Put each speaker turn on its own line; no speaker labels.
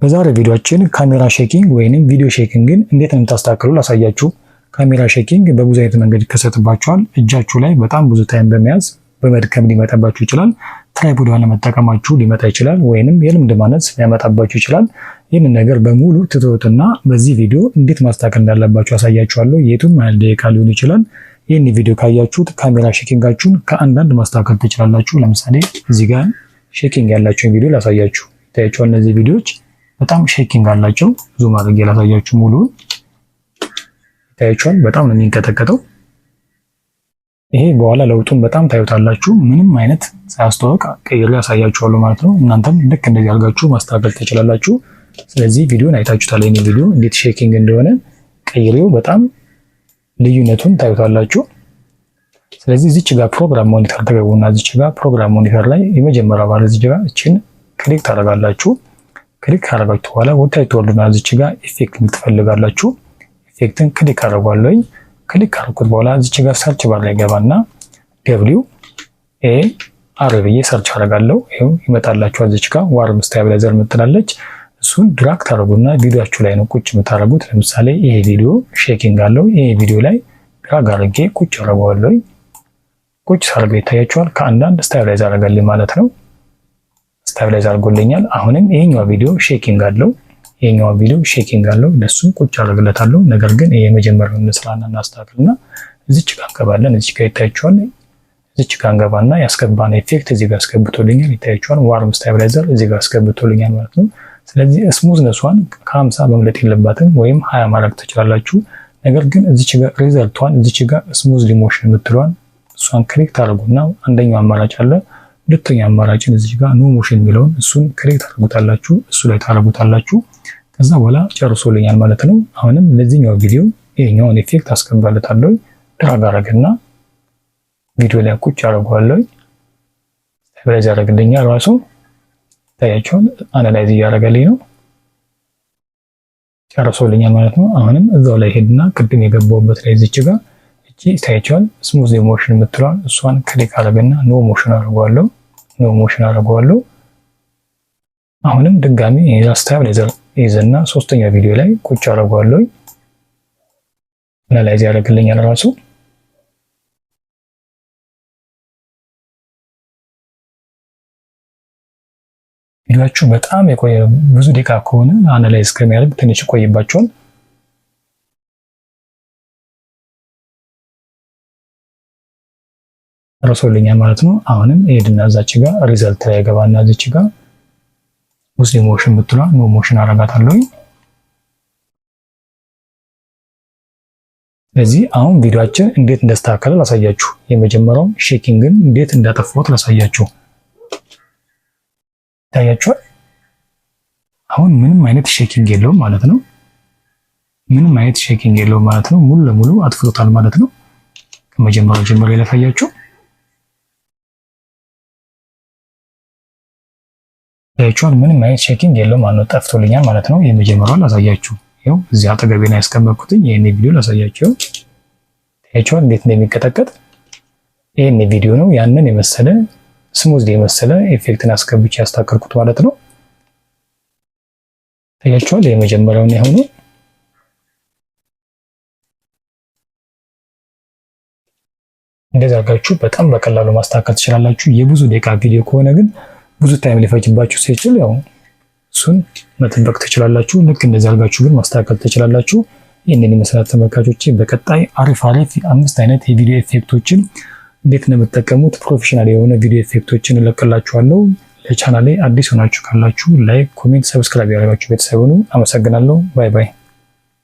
በዛሬ ቪዲዮአችን camera shaking ወይንም video shaking ን እንዴት እንደምታስተካክሉ ላሳያችሁ። Camera shaking በብዙ አይነት መንገድ ይከሰትባችኋል። እጃችሁ ላይ በጣም ብዙ time በመያዝ በመድከም ሊመጣባችሁ ይችላል። Tripod ባለመጠቀማችሁ ሊመጣ ይችላል። ወይንም የልምድ ማነስ ሊያመጣባችሁ ይችላል። ይህንን ነገር በሙሉ ትተውትና በዚህ ቪዲዮ እንዴት ማስተካከል እንዳለባችሁ አሳያችኋለሁ። የቱም ያህል ደቂቃ ሊሆን ይችላል። ይህን ቪዲዮ ካያችሁት camera shaking ኣችሁን ከአንዳንድ ማስተካከል ትችላላችሁ። ለምሳሌ እዚህ ጋር shaking ያላቸውን ቪዲዮ ላሳያችሁ። ይታያችኋል። እነዚህ ቪዲዮዎች በጣም shaking አላቸው። Zoom አድርጌ ላሳያችሁ ሙሉውን ይታያችኋል። በጣም ነው የሚንቀጠቀጠው። ይሄ በኋላ ለውጡን በጣም ታዩታላችሁ። ምንም አይነት ሳያስተዋውቅ ቀይሬ ያሳያችኋለሁ ማለት ነው። እናንተም ልክ እንደዚህ አድርጋችሁ ማስተካከል ትችላላችሁ። ስለዚህ ቪዲዮን አይታችሁታል። ይሄን ቪዲዮ እንዴት shaking እንደሆነ ቀይሬው በጣም ልዩነቱን ታዩታላችሁ። ስለዚህ እዚች ጋር program monitor ትገቡና እዚች ጋር program monitor ላይ የመጀመሪያው ባለ እዚች ጋር እቺን click ታደርጋላችሁ። Click ካደረጋችሁ በኋላ ወደታች ትወርዱና እዚች ጋር effect ትፈልጋላችሁ። Effect ን click አደርጓለሁ። Click ካደረኩት በኋላ እዚች ጋር search bar ላይ ገባና WAR ብዬ search አደርጋለሁ። ይኸው ይመጣላችኋል። እዚች ጋር warp stabilizer ምትላለች። እሱን drag ታደርጉና ቪዲዮአችሁ ላይ ነው ቁጭ የምታደርጉት። ለምሳሌ ይሄ ቪዲዮ shaking አለው። ይሄ ቪዲዮ ላይ drag አድርጌ ቁጭ አደርገዋለሁ። ቁጭ ሳደርገው ይታያችኋል። ከአንዳንድ stabilize አደረገልኝ ማለት ነው። Stabilize አድርጎልኛል። አሁንም ይሄኛው ቪዲዮ shaking አለው። ይሄኛው ቪዲዮ shaking አለው። ለሱም ቁጭ አደርግለታለሁ። ነገር ግን ይሄ የመጀመሪያውን እንስራና እናስተካክልና እዚች ጋር እንገባለን። እዚች ጋር ይታያችኋል። እዚች ጋር እንገባና ያስገባን effect እዚህ ጋር አስገብቶልኛል። ይታያችኋል። Warp stabilizer እዚህ ጋር አስገብቶልኛል ማለት ነው። ስለዚህ smoothness ኧን ከ50 መምለጥ የለባትም ወይም 20 ማድረግ ትችላላችሁ። ነገር ግን እዚች ጋር result ኧን እዚች ጋር smooth motion የምትለዋን እሷን click ታደርጉና አንደኛው አማራጭ አለ። ሁለተኛ አማራጭን እዚህ ጋር no motion የሚለውን እሱን click ታደርጉታላችሁ። እሱ ላይ ታደርጉታላችሁ። ከዛ በኋላ ጨርሶልኛል ማለት ነው። አሁንም ለዚህኛው ቪዲዮ ይሄኛውን effect አስገባለታለሁ። Drag አረግና ቪዲዮ ላይ ቁጭ አደርገዋለሁ። Stabilize ያደርግልኛል ራሱ ታያቸውን analyze እያደረገልኝ ነው። ጨርሶልኛል ማለት ነው። አሁንም እዛው ላይ ሄድና ቅድም የገባሁበት ላይ እዚች ጋር እቺ ታያቸዋል smooth motion የምትለዋን እሷን click አደረግና no motion አደርገዋለሁ። No motion አደርገዋለሁ። አሁንም ድጋሚ stabilizer ይዘና ሶስተኛ ቪዲዮ ላይ ቁጭ አደርገዋለሁ። Analyze ያደርግልኛል ራሱ። ቪዲዮአችሁ በጣም የቆየ ብዙ ደቂቃ ከሆነ analyze ከሚያደርግ ትንሽ ይቆይባችኋል። ጨርሶልኛል ማለት ነው። አሁንም ሄድና እዛች ጋር result ላይ ገባና እዚች ጋር smooth motion ብትሏ no motion አረጋታለሁ። ስለዚህ አሁን ቪዲዮአችን እንዴት እንደስተካከለ ላሳያችሁ። የመጀመሪያው shaking ን እንዴት እንዳጠፋሁት ላሳያችሁ። ይታያችኋል። አሁን ምንም አይነት shaking የለውም ማለት ነው። ምንም አይነት shaking የለውም ማለት ነው። ሙሉ ለሙሉ አጥፍቶታል ማለት ነው። ከመጀመሪያው ጀምሮ ላሳያችሁ። ታያችኋል። ምንም አይነት shaking የለውም ማለት ነው። ጠፍቶልኛል ማለት ነው። የመጀመሪያውን ላሳያችሁ። ይኸው እዚህ አጠገቤ ነው ያስቀመጥኩትኝ። ይሄን ቪዲዮ ላሳያችሁ። ታያችኋል እንዴት እንደሚቀጠቀጥ። ይሄን ቪዲዮ ነው ያንን የመሰለ smooth የመሰለ effect ን አስገብቼ ያስተካከልኩት ማለት ነው። ታያችኋል። የመጀመሪያውን የሆነው እንደዚህ አድርጋችሁ በጣም በቀላሉ ማስተካከል ትችላላችሁ። የብዙ ደቂቃ ቪዲዮ ከሆነ ግን ብዙ time ሊፈጅባችሁ ሲችል ያው እሱን መጠበቅ ትችላላችሁ። ልክ እንደዚህ አድርጋችሁ ግን ማስተካከል ትችላላችሁ። ይህንን ይመስላል ተመልካቾቼ። በቀጣይ አሪፍ አሪፍ 5 አይነት የቪዲዮ effect ኦችን እንዴት እንደምትጠቀሙት professional የሆነ ቪዲዮ effect ኦችን እለቅላችኋለሁ። ለቻናሌ አዲስ ሆናችሁ ካላችሁ like፣ comment፣ subscribe ያደረጋችሁ ቤተሰብ ሁኑ። አመሰግናለሁ። Bye bye።